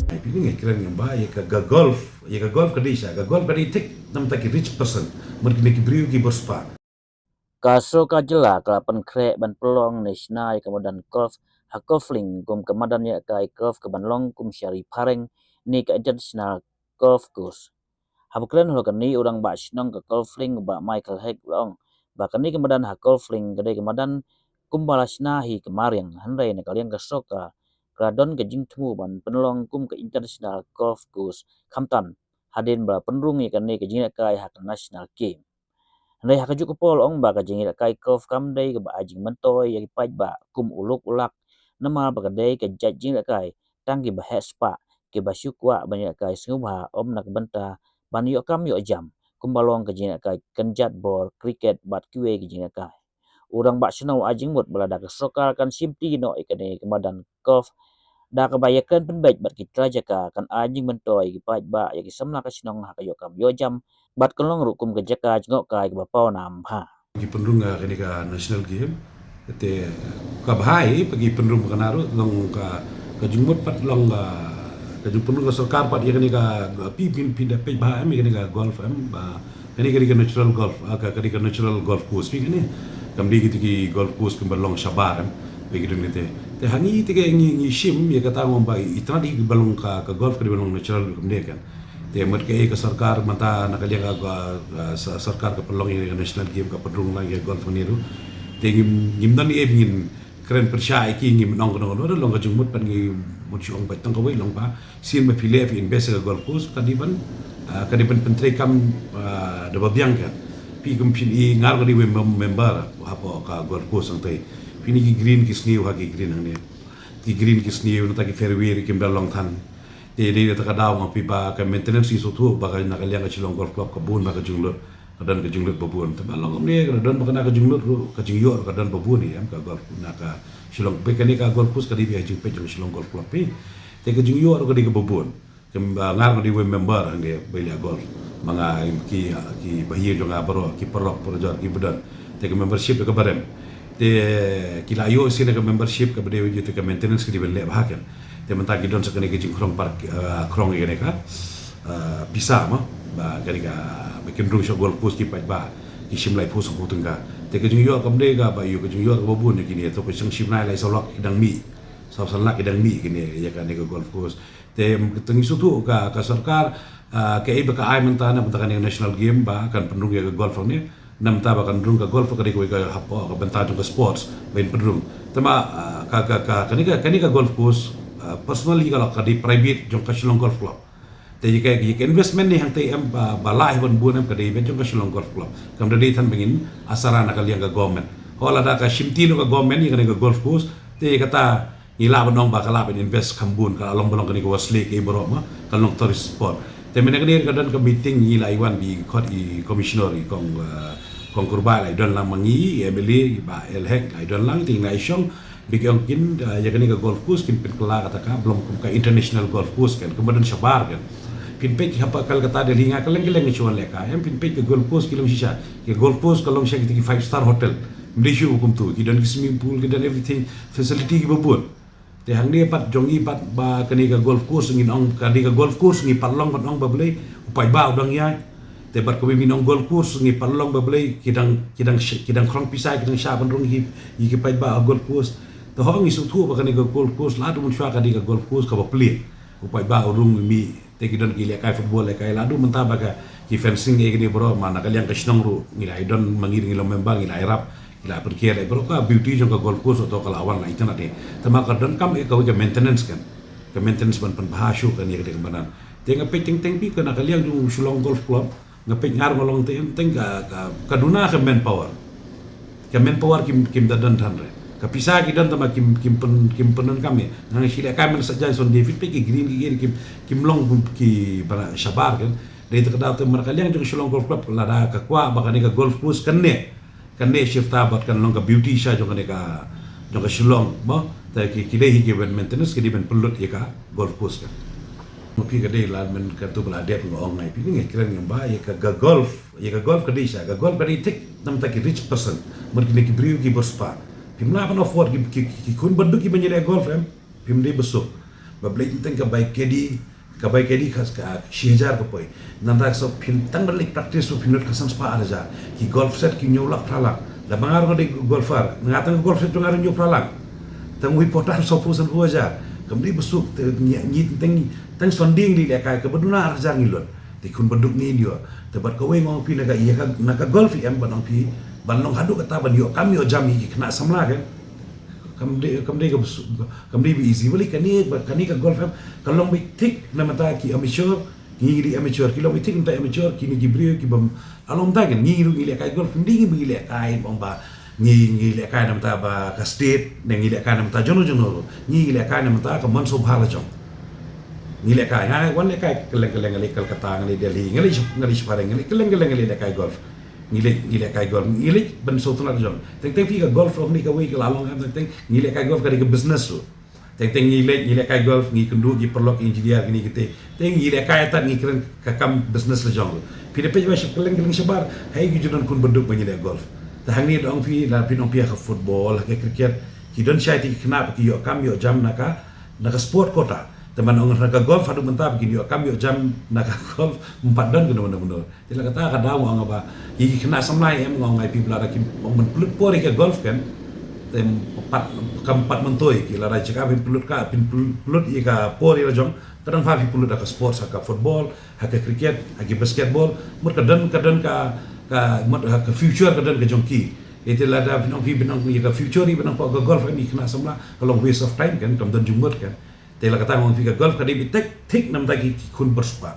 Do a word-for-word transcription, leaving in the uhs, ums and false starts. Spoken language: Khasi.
Ai phi ngi kren ngam ba ïa ka, ka golf, ïa ka golf ka dei sha, ka golf ka dei thik namar ki rich person, mut kine ki briew ki bor spah. Ka sorkar jylla ka la pynkhreh ban pynlong ne shna ïa ka madan golf ha Golflink kum ka madan ïalehkai golf kaban long kum sha ri phareng ne ka international golf course. Haba kren halor kane, u rangbah shnong ka Golflink, u Bah Michael Hek, u la ong ba kane ka madan ha Golflink ka dei ka madan kumba la shna hi ka mariang, hynrei na ka liang ka sorkar ka la don ka jingthmu ban pynlong kum ka international golf course khamtam hadien ba la pynrung ïa kane ka jingïalehkai ha ka national game. Hynrei ha kajuh ka por u ong ba ka jingïalehkai golf kam dei kaba ai jingmyntoi ïa ki paidbah kum u lok u lak, namar ba ka dei ka jait jingïalehkai tang kiba heh spah, kiba shu kwah ban ïalehkai sngewbha, ym na ka bynta ban ïoh kam ïoh jam kumba long ka jingïalehkai kynjat bor, cricket bad kiwei ki jingïalehkai. U rangbah shnong u ai jingmut ba lada ka sorkar kan shimti noh ïa kane ka madan golf, da kaba ïakren pynbeit bad ki trai jaka, kan ai jingmyntoi ïa ki paidbah, ïa ki samla ka shnong ha ka ïoh kam ïoh jam, bad kan long ruh kum ka jaka jngohkai kaba pawnam bha. Ki pynrung, ah, kane ka national game. Te ka bha hi ba ki pynrung ba kane ruh long ka, ka jingmut pat long, ah, ka jingpynrung ka sorkar pat ïa kane ka, ka phi, phi, phi da peit bha em ïa kane ka golf em ba kane ka dei ka natural golf, ah, ka, ka dei ka natural golf course phi kane. Kam dei kito ki golf course kiba long shabar em. Ba ki don kite. Te ha ngi te ka ngi, ngi shim ïa kata ngam ba itynnad hi kiba long ka, ka golf ka dei ba long natural kam dei kan. Te mut kaei ka sorkar mynta na ka liang ka, ka, ka sa-, sorkar ka pynlong ïa ka national game ka pynrung lang ïa golf ne ruh. Te ngim, ngim don ei ba ngin kren pyrshah ïa ki, ngim ong kano kano ruh, long ka jingmut pat ngi mut shu ong ba tang kawei long ba sien ba phi leh phi invest ïa ka golf course ka dei ban, ah, ka dei ban pyntreikam, ah, da ba biang ka. Phi kum phin i ngar ka dei wei mem-, member hapoh ka golf course hangtei. Phin i ki green ki sniew ha ki green hangne. Ki green ki sniew nangta ki fairway ruh kim da long than. Te dei da ka daw nga phi ba ka maintenance ngi sngewthuh ba ka na ka liang ka Shillong Golf Club ka bun ba ka jinglut. Ka don ka jinglut ba bun. Te ba long kumne ka don ba ka na ka jinglut ruh ka jingïoh ruh ka don ba bun hi em ka golf na ka Shillong. Ba kane ka golf course ka dei ba ha jingpeit jong ka Shillong Golf Club hi. Te ka jingïoh ruh ka dei ka ba bun. Kum, ah, nga ruh nga dei wei member hangne ba ïaleh golf. Ma nga ki, ki bahaïing jong nga baroh ki paralok parajor ki ba don. Te ka membership ka ba rem. Te ki la ïoh shisha ka membership ka ba dei wei te ka maintenance ka dei ban leh bha kan. Te mynta ki don sa kane ka jingkhrong park, ah, khrong ïa kane ka, ah, pisa ma. Ba kane ka ba kin rung sha golf course ki paidbah ki shim laiphew sawphew tyngka. Te ka jingïoh kam dei ka ba ïoh ka jingïoh ka ba bun ïa kine to ka shang shim nai lai saw lak ki dang mih. Saw san lak ki dang mih kine ïa kane ka golf course. Te, te ngi sngewthuh ka, ka sorkar, ah, kaei ba ka ai mynta na bynta kane ka national game ba kan pynrung ïa ka golf hangne. Namar ba kan rung ka golf ka dei kawei ka hap, oh, ka bynta jong ka sports ba in pynrung. Te ma, ah, ka, ka, ka, kane ka, kane ka golf course, ah, personally ka la ka dei private jong ka Shillong Golf Club. Te ïa ka, ïa ka investment ne hangtei em ba, ba lah ban bun em ka dei ban jong ka Shillong Golf Club. Kam da dei than ba ngin asara na ka liang ka government. Ho lada ka shimti noh ka government ïa kane ka golf course, te ïa kata ngi lah ban ong ba ka lah ban invest kham bun, ka la long ba long kane ka West Lake, eh, baroh ma, ka long tourist spot. Te mynne ka dei ka don ka meeting ngi la ïa wan bad i khot i commissioner i kong, eh, kong Kurbah la ïa don lang ma ngi, i M L A, i Bah L Hek la ïa don lang, te ngi la ïa shong, ba ki ong kin, eh, ïa kane ka golf course kin pynkylla kata ka, ba long kum ka international golf course kan, kumba don shabar kan. Phin peit hapoh Kolkata, Delhi nga kylleng kylleng ngi shu wan lehkai, em phin peit ka golf course ki long shisha, ka golf course ka long sha kita ki five star hotel. Ym dei shuh kumto, ki don ki swimming pool, ki don everything, facility ki ba bun. Te hangne pat jong ngi pat ba kane ka golf course ngin ong ka dei ka golf course ngi pat long ban ong ba balei u paidbah u dang ïaid. Te bad kawei ngin ong golf course ngi pat long ba balei ki dang, ki dang sh-, ki dang khrong pisa ki dang shah ban rung hi ïa ki paidbah ha golf course. Te ho ngi sngewthuh ba kane ka golf course la dei mynshuwa ka dei ka golf course kaba plie. U paidbah u rung mih Te ki don ki lehkai football, lehkai la dei mynta ba ka ki fencing e kine bro, ma na ka liang ka shnong ruh ngi la i don ma ngi, ngi long member, ngi la i rap, ngi la pyrkhat e bro, ka beauty jong ka golf course to ka la wan la i tang te. Te ma ka don kam e kawei ka maintenance kan. Ka maintenance ban pynbha shuh kan ïa ka dei ka madan. Te nga peit teng teng phi ka na ka liang jong Shillong Golf Club, nga peit ngar nga long te em teng ka, ka, ka duna ka manpower. Ka manpower kim, kim da don than re. Ka pisa ki don tama kim, kim pyn, kim pyndonkam ïa. Nga nga shi lehkai man sa jan son David peit ki green ki ïa kim, kim long ki bana shabar kan. Dei te ka daw te mar ka liang jong Shillong Golf Club lada ka kwah ba kane ka golf course kan ne. Kan ne shirta bad kan long ka beauty sha jong kane ka, jong ka Shillong mo. Te ki, ki dei hi ki ban maintenance ki dei ban pynlut ïa ka golf course kan. Mo phi ka dei lad man ka tu ba la dep nga ong ngai phi ngi kren ngam ba ïa ka, ka golf. Ïa ka golf ka dei sha, ka golf ka dei thik namar ta ki rich person. Mut kine ki briew ki bor spah. Phim lah ban afford ki, ki, ki khun baduk kiba ngi leh golf em. Phim dei ba suk. Ba Blei teng ka bai kedi, ka bai kedi ka, ka shi hajar ka poi. Nangta so phim tang ban leh practice so phim lut ka san spah ar hajar. Ki golf set ki hynñiew lak phra lak. Da ba nga ruh nga dei golfer, nga tang golf set jong nga ruh hynñiew phra lak. Tang wi potar so phew san phew hajar. Kam dei ba suk, te ngi, ngi tang, tang sonding li leh kai kaba duna ar hajar ngi lut. Te khun baduk ngi ïoh. Te bad kawei nga ong phi na ka, ïa ka, na ka golf em ban ong phi ban long haduh kata ban ïoh kam ïoh jam ïa ki khynnah samla kan. Kam dei, kam dei ka bsu-, kam dei ba easy. Balei kane, ba kane ka golf em ka long beit thik na bynta ki amateur, ngi dei amateur, ki long beit thik na bynta amateur, kine ki briew kibym, la long bynta kan, ngi ruh ngi leh kai golf, ngi dei ngi ba ngi leh kai, ong ba ngi, ngi leh kai na bynta ba ka state, ne ngi leh kai na bynta jong no jong no ruh. Ngi, ngi leh kai na bynta ka mon sngewbha la jong. Ngi leh kai, nga wan leh kai kylleng kylleng, nga leit Kolkata, nga leit Delhi, nga leit, nga leit shipara, nga leit kylleng kylleng, nga leit leh kai golf. Ngi leh, ngi leh kai golf, ngi leit ban sngewtynnat jong. Teng teng phi ka golf ruh ni kawei ka la long em, teng teng ngi leh kai golf ka dei ka business ruh. Teng teng ngi leh, ngi leh kai golf, ngi kynduh ki paralok, engineer, kine kite. Teng ngi leh kai tad ngi kren ka kam business la jong ruh. Phi da peit ba ship kylleng kylleng shabar, haei ki ju don khun baduk ba ngi leh golf. Te hangne da ong phi, la phi ong phi ha ka football, ha ka cricket, ki don shai te ki khynnah ba ki ïoh kam ïoh jam na ka, na ka sport quota. Te man ong na ka golf haduh mynta ba kin ïoh kam ïoh jam na ka golf, ym pat don kano mano mano. Te la kata ka daw nga ong ba ïa ki khynnah samla em, nga ong ai phi ba lada kim ong ban pynlut por ïa ka golf kan. Te pat, kam pat myntoi ki, lada jaka phin pynlut ka, phin pynlut ïa ka por ïa la jong, ka dang pha phi pynlut ha ka sports, ha ka football, ha ka cricket, ha ki basketball, mut ka don, ka don ka, ka mut ha ka future ka don ka jong ki. Ïa te lada phin ong phi phin ong ïa ka future ïa phin ong ka golf em ïa ki khynnah samla, ka long waste of time kan, kam don jingmut kan. Te la kata nga ong phi ka golf ka dei beit thik, thik na bynta ki, ki khun baspah.